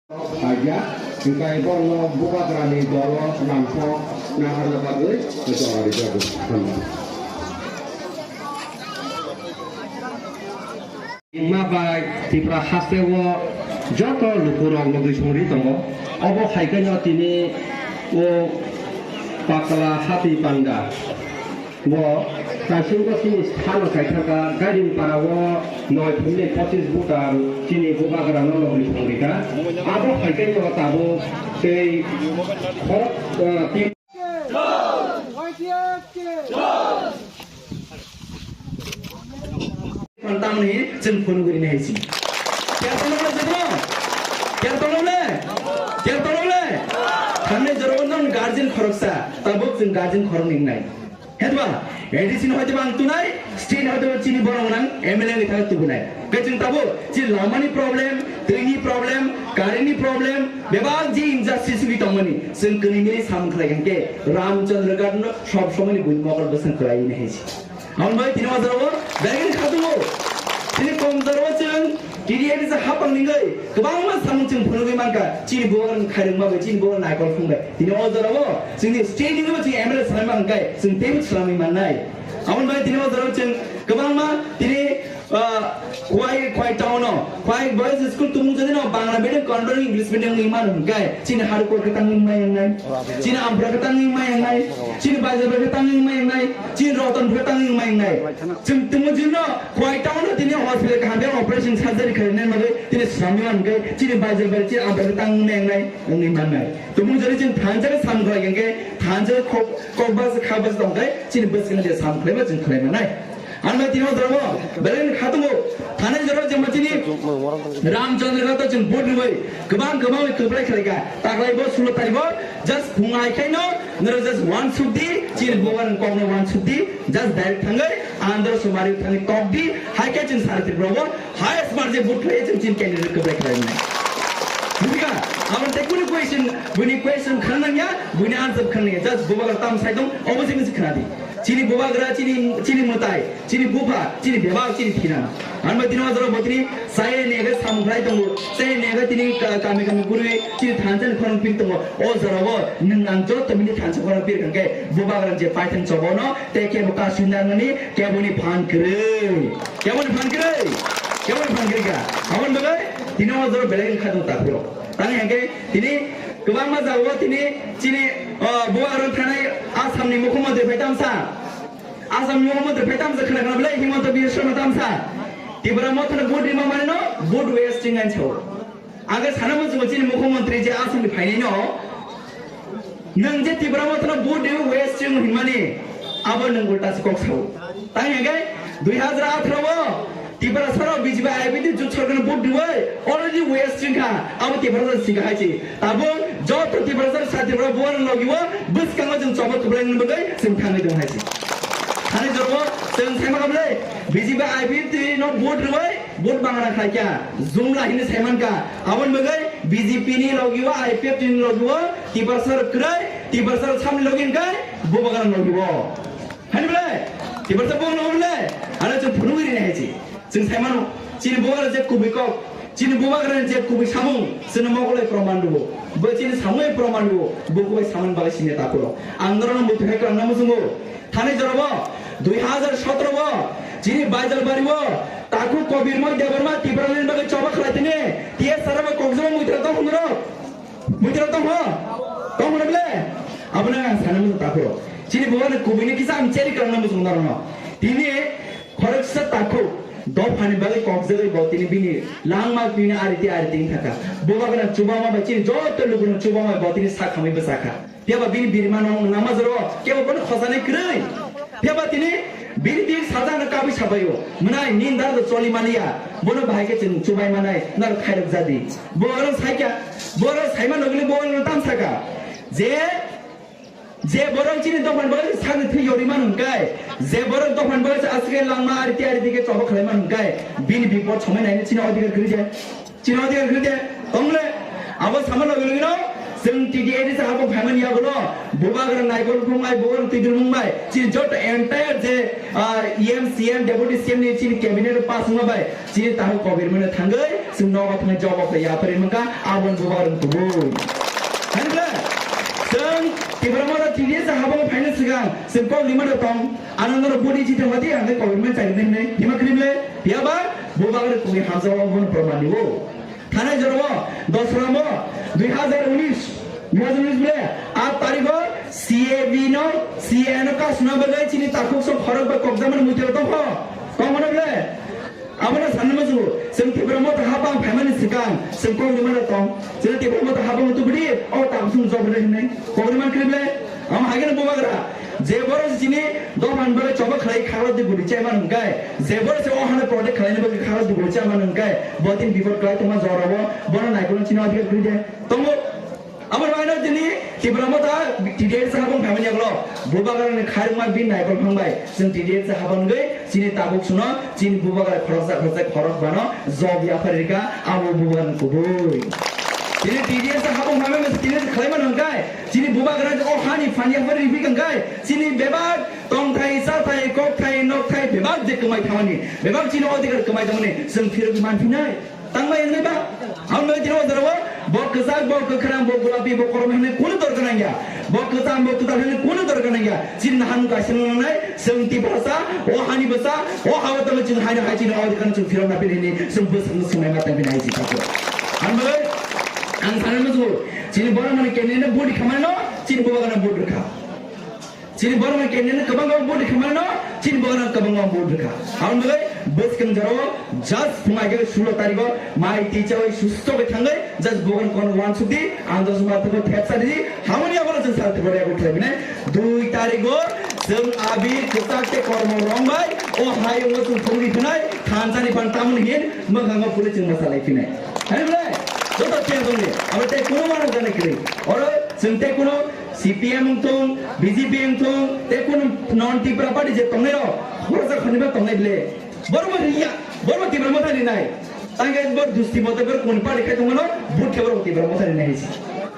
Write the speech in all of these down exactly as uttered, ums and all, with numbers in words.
Khaijak, hwnkhe borokno Bubagrani dolo namkok naharna bagwi jora rijak. Himma bai Tripura hasteo joto lukurok nugwi songri tongo. Obo hai kheno tini o Pakla Hati Panda. Bo Kaisingko chini sthano kaithaka Gaiding Parao noi phunni pochis butar chini Bubagrano nogwi songrika. Abo hai khe no tabuk tei khorok, ah, tin Tamni chwng phunugwi nai si. Kertolo le jebo? Kertolo le? Kertolo le? Thangnai jorao nang guardian khoroksa, tabuk chwng guardian khoroknwi wngnai. Hetba, A D C ni hoite bang tunai, state ni hoite chini borok nang M L A ni thang tubunai. Kaichung tabo, chini lamani problem, twini problem, current ni problem, bebak ji injustice wi tongmani, chwng kwnwi mili samung khlai khe Ramchandra Ghat no sob somoi ni buini mokol bwswng khlai ni hai si. Amon bai tini wazaro, belai ni khatungo, tini kom jaro chwng, T D A ni sa hapang ningoi, kwbangma samung chwng phunugwi mankha, chini bubagrani khairokma bai, chini bubagrani naikol phung bai. Tini o jorao chwngni state ni bo chwng M L A swlaiman hwnkhe chwng teibo swlamwi mannai. Aboni bagwi tini o jorao chwng kwbangma tini, ah, Khowai, Khowai town o, Khowai boys school tumung jodi no Bangla medium convert English medium ni mano hwnkhe chini Harukor khe tangwi mai wngnai, chini Ampura khe tangwi mai wngnai, chini Baijarbar khe tangwi mai wngnai, chini Rotonpur khe tangwi mai wngnai. Chwng tumung jodi no Khowai town o tini hospital kaham khe operation surgery khainai bagwi tini swlamwi mankhe chini Baijarbar chini Ampura khe tangwi mai wngnai. Wngwi mannai. Tumung jani chwng thansa khe samung khlai khe, thansa khe kok, kok bas, kha bas tong khe, chini bwskango je samung khlaiba chwng khlai mannai. Ang bai tini o jorao, belai ni khatungo, thanai jorao jemma chini Ramchandra Ghat o chwng vote rwui, kwbang kwbang kwplai khlai kha. Taklai bo sulo tari bo, just phung hai khaino, noro just one suk di, chini bubagrani kokno one suk di, just direct thangwi, andro sumari thangwi kok di, hai khe chwng sara Tripura o, Highest margin vote khlai chwng chini candidate kwbai khlai mano. Bujiga, abo tei kunu question, buini question khana nangya, buini answer khana nangya. Just bubagra tam sai tong, obo se misi khana di. Chini bubagra, chini, chini mwtai, chini bupha, chini bebak, chini thina. Ang bai tini o jorao bo tini sai nega samung khlai tongo, sai nega tini ka-, kami kami gurui, chini thansa ni khorang pir tongo. O jorao nwng ang joto mini thansa khorang pir kangkhe bubagra je paithang chobono, tei kebo kasu nangmani, keboni phan kwrwi. Keboni phan kwrwi? Keboni phan kwrwi kha? Aboni bagwi tini o jorao belai wngkha jwng takhuk. Tani hwnkhe tini kwbangma jagao tini chini, o, bubagrani thanai Assamni mukhyamantri phai tamsa. Assamni mukhyamantri phai tamsa khna khna belai Himanta Biswa Sarma tamsa. Tipra Mothano vote rima manino vote wasting ani sao. Ang khe sana muchungo chini mukhyamantri je Assamni phainaino, nwng je Tipra Mothano vote rwi wasting hinmani, abo nwng ulta se kok sao. Tang hwnkhe dui hazar atharo o Tiprasarok B J P I P F T jut sorkarno vote rwi already wasting kha, abo Tiprasa sika hai se. Tabuk joto Tiprasa sa Tripura buar logi o bwskango chwng choba kwplai nini bagwi chwng thangwi tong hai se. Thani jorbo chwng saima kha bwle B J P I P F T no vote rwi Vote bangna khlaikha, jumla hinwi saimankha. Aboni bagwi B J P ni logi o, I P F T ni logi o, Tiprasa rok kwrwi, Tiprasa rok samni logi hwnkhe bubagra logi o. Hani bwle? Tiprasa bubagra logi bwle? Ano chwng phunugwi rini hai chi. Chwng saimano, chini bubagra je kubui kok, chini bubagra je kubui samung, chwngno mokolai proman rwo. Bo chini samung proman rwo, bo kubai samung bagwi sini ta phuro. Ang norokno muitu hai kwrwngna muchungo. Thani jorabo dui hazar sotro o chini Baijalbari o takhuk Kobirmoy Debbarma Tipraland bagwi choba khlai tini T S R bo kokjagao muitrok tong hwnwi rok. Muitrok tong ho? Tong hwnwi bwle? Abono ang sana muchung takhuk. Chini bubagrani kubui ni kisa ang cheri kwrwngna muchung norokno. Tini khoroksa takhuk dophani bagwi kokjagwi bo tini bini langma tini ariti ariti wngkha kha. Bubagrani chubama bai chini joto lukurokni chubama bai bo tini sak hamwi bwchakha. Phiya ba bini birma no nama joro kebo bono khojanai kwrwi. Phiya ba tini bini bini sajak no kabui sabaio. Mwnai nini dara do choli maliya. Bono bahai khe chwng chubai manai, naro khairok jadi. Bo oro saikha, bo oro saima nogini bo oro tam saka. Je, je borok chini dophani bagwi sakni thwi yori man hwnkai, je borok dophani bagwi aswk langma ariti ariti khe choba khlai man hwnkai, bini bipod somai naini chini odhikar kwrwi je. Chini odhikar kwrwi de, tongle, abo sama logi logi no, chwng T T A D se abo phaimani yagulo, bubagra naikol phung bai, bubagra twidul mung bai, chini joto entire je, ah, E M, C M, Deputy C M ni chini cabinet pass wngma bai, chini tahu kobir mano thangwi, Chwng nogo thangwi jawab khlai ya, phari mankha, aboni bubagrang kubui. Hwnle, chwng Tipra Motha T D S habang phaina swkang, chwng kok rimano tong, ano norok body chithang mati, ang kok rimani chai rimani, hima krim le, phiya ba, bubagrang kubui hamjao, bono proman ni o. Thanai jorao, Dosramo, dui hazar unis, dui hazar unis bole, aat tarikh o, C A B no, C A A no kasuna bagwi chini takhuk sok khorok bai kokjamani muitu tongkho, tongmano bole. Abono sanna muchungo, chwng Tipra Motha habang phaimani swkang, chwng kok rimano tong. Chwng Tipra Motha habang tubudi, o tang sung jobri hinwi kok riman kri bole. Amo haikhe bubagra, je borok chini dophan bagwi choba khlai khaglo di guli chaimani hwnkhai, je borok se o hano protect khlaina bagwi khaglo di guli chaimani hwnkhai, bo tin bipot kwlai tongma jorabo, bono naikolno chini adhikar kwrwi de. Tongo. Abo rwino chini Tipra Motha T D S habang phaimani yaklo. Bubagrani khairokma bini naikol phang bai. Chwng T D S habang gwi chini tabuk suno chini bubagra khoroksa khoroksa khorok bano job yaphar rika abo bubagrani kubui. Chini T D S habang phaimani chini khlaimani hwnkhai chini bubagra o hani phan yaphar riphi hwnkhai chini bebak tongthai chathai kokthai nokthai bebak je kwmai thamani bebak chini odhikar kwmai thamani chwng phirogwi manphinai. Tangma yangnai ba? Ang bai tino jaro bo kwchak, bo kwkhwrang, bo gulapi, bo korom hinwi kunu dorkar nangya. Bo kwcham, bo kwtal hinwi kunu dorkar nangya. Chini nahan kaisa nangnai, chwng Tiprasa, o hani bwsa, o hawa tangwi chwng haino hai chini o rikano chwng phirok na pini hinwi chwng bwswk no swmai ma tang pini hai si thakgo. Ang bai, ang sanai muchungo, chini borok mani candidate no vote khamano, chini bubagrano vote rwkha. Chini borok ni candidate kwbang kwbang vote khaimano, chini borok kwbang kwbang vote rwkha. Aboni bagwi bwskang jorao just phungai khe sulo tarikh o mai twi chawi susto khe thangwi just borok kono uansuk di, ang dos mar thangwi thepsa di, hamoni abono chwng sal thangwi record khlai bini. Dui tarikh o chwng abi kwchak tei kormo rong bai o hayung o chwng thangwi phinai thansa ni phan tamoni hin mwkhang o puli chwng mwsa lai phinai. Hai bole, joto tiya tongni, abo tei kuno mano jani kiri. Oro chwng tei kuno C P M wng thung, B J P wng thung, tei kunu non Tipra party je tongnai rok, khoroksa khoroknwi ba tongnai bile. Borok bo riya, borok bo Tipra Motha ni nai. Tang khe bor dusti mote bor kuni party khai tongmano, vote khe borok Tipra Motha ni nai si.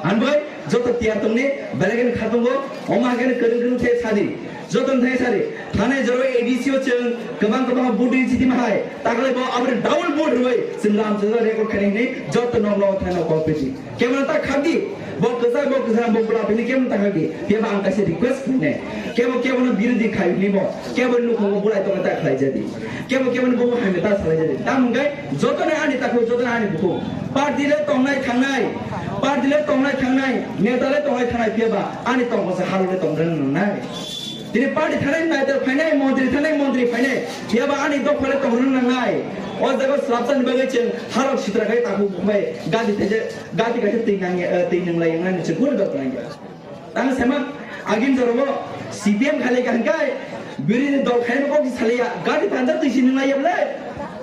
Ang bai joto tiyar tongni, belai kheno kha tongo, omo hai kheno kwrwng kwrwng khe sadi. Joto thai sadi, thanai joro A D C o chwng kwbang kwbang vote ri chiti ma hai. Taklai bo aboni double vote rwi, chwng lam chwng record khaini joto nok nok thai no cooperate. Kebo ta khadi, bo kwchak, bo kwchak, bo bwla bini kebo ta khadi. Kebo ang kaisa request khainai. Kebo, kebo no birodhi khai ni bo, kebo no ko bulai tong ta khlai jadi. Kebo, kebo no bo hai ta salai jadi. Tam gai joto ne ani ta ko, joto ne ani buku. Party le tongnai thangnai, party le tongnai thangnai, neta le tongnai thangnai, kebo ani tong ko sa hal le tong rang nai. Tini party thanai nai ta phainai, montri thanai, montri phainai, kebo ani dok phale tong rang nai. O jaga slapsa ni bagwi chwng halok sitra kai ta ko bai gadi te Gati kaisa twi nang ya, twi nang lai yang nang se guri dok nang ya. Tang sema agin jorobo C P M khali kan kai biri ni dol khai ko sali ya gati tanda twi sin nang lai ya ble.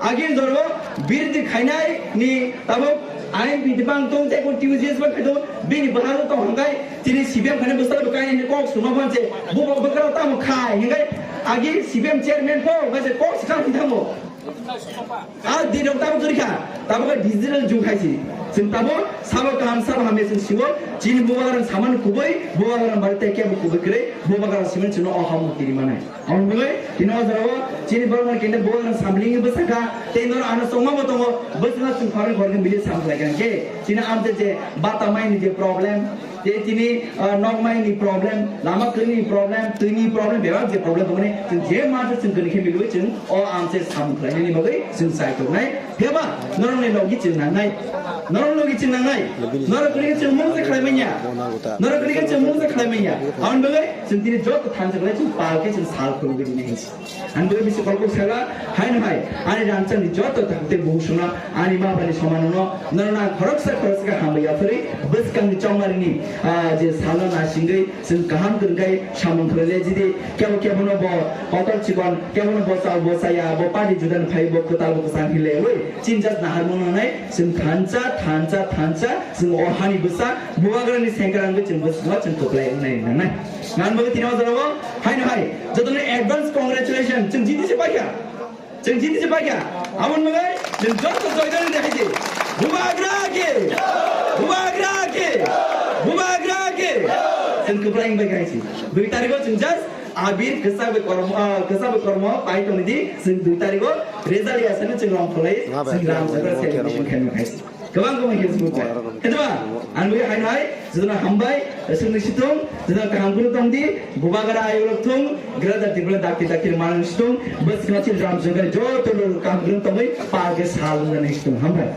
Agin jorobo biri di khainai ni tabo I M P di bang tong te ko T U G S bang khai do bini bahar to hang kai tini C P M khani bwsal bwkai ni kok suma ban se bu bu kra tamo khai hang kai agi C P M chairman ko ba se kok sa kan tamo. A di rok tamo churi kha, tamo khe digital jug hai si. Chwng tamo sabo kaham sabo hamya chwng siwo, chini bubagrang saman kubui, bubagrang bari tei kebo kubui kwrwi, bubagrang siman chwngno o hamu tiri manai. Ang bwlai, tini o jora o, chini borok mani kenda bubagrang samling bwsa kha, tei noro ano chongma bo tongo, bwswkno chwng khorang khorang bili sam khlai kha khe, chini amte je bata mai ni je problem, Tei tini, ah, nokmai ni problem, lama kwrwini problem, twini problem, bebak je problem tongmani, chwng je mantha chwng kwrwi khe milwi chwng o amse samung khlainani bagwi chwng chai tongnai. Phiyaba norokni logi chwng nangnai, norokni logi chwng nangnai, norok kwrwi khe chwng mungsa khlai manya, norok kwrwi khe chwng mungsa khlai manya. Aboni bagwi chwng tini joto thansa khlai chwng pal khe chwng sal phurugwi rinai hinsi. Ang bisi kolkuk sala, haino hai, ani rangchakni joto takhuk tei bukhuk songno, ani ma bani somano no, norok na khoroksa khoroksa khe hambai yaphari, bwskangni chongmarini, ah, je salno nasingwi, chwng kaham kwrwngkhe samung khlai le jidi, kebo kebono bo kotor chikon, kebono bo chao bo chaya, bo party judani phai bo kwtal bo kwchang hinle wi, chinjak naharmung nangnai, chwng thansa, thansa, thansa, chwng o hani bwsa, bubagrani sengkrak wngwi chwng bwskango chwng kwplai wngnai nangnai. Ngan bagwi tini o jora o, haino hai, jotono advance congratulation, chwng jiti se paikha. Chwng jiti se paikha. Aboni bagwi chwng joto joy dani dekhai se. Bubagra ke! Bubagra ke! Bubagra ke! Chwng kwplai wngwi khai se. Dui tarikh o chwng just Abir kwchak bai kormo, ah, kwchak bai kormo pai tongdi, chwng dui tarikh o result ya sani chwng rong kholai, chwng ram jaga celebration khaima khai. Kwbang kwbang khe chwng khe. Khedwa, ang bai hai hai, jodona hambai, chwng ni situng, jodona kaham kunu tongdi, bubagra ayolok thung, grada tibla dakti dakti manang situng, bas kachil ram jaga joto lo kaham kunu tongwi, pa ke sal nang situng, hambai.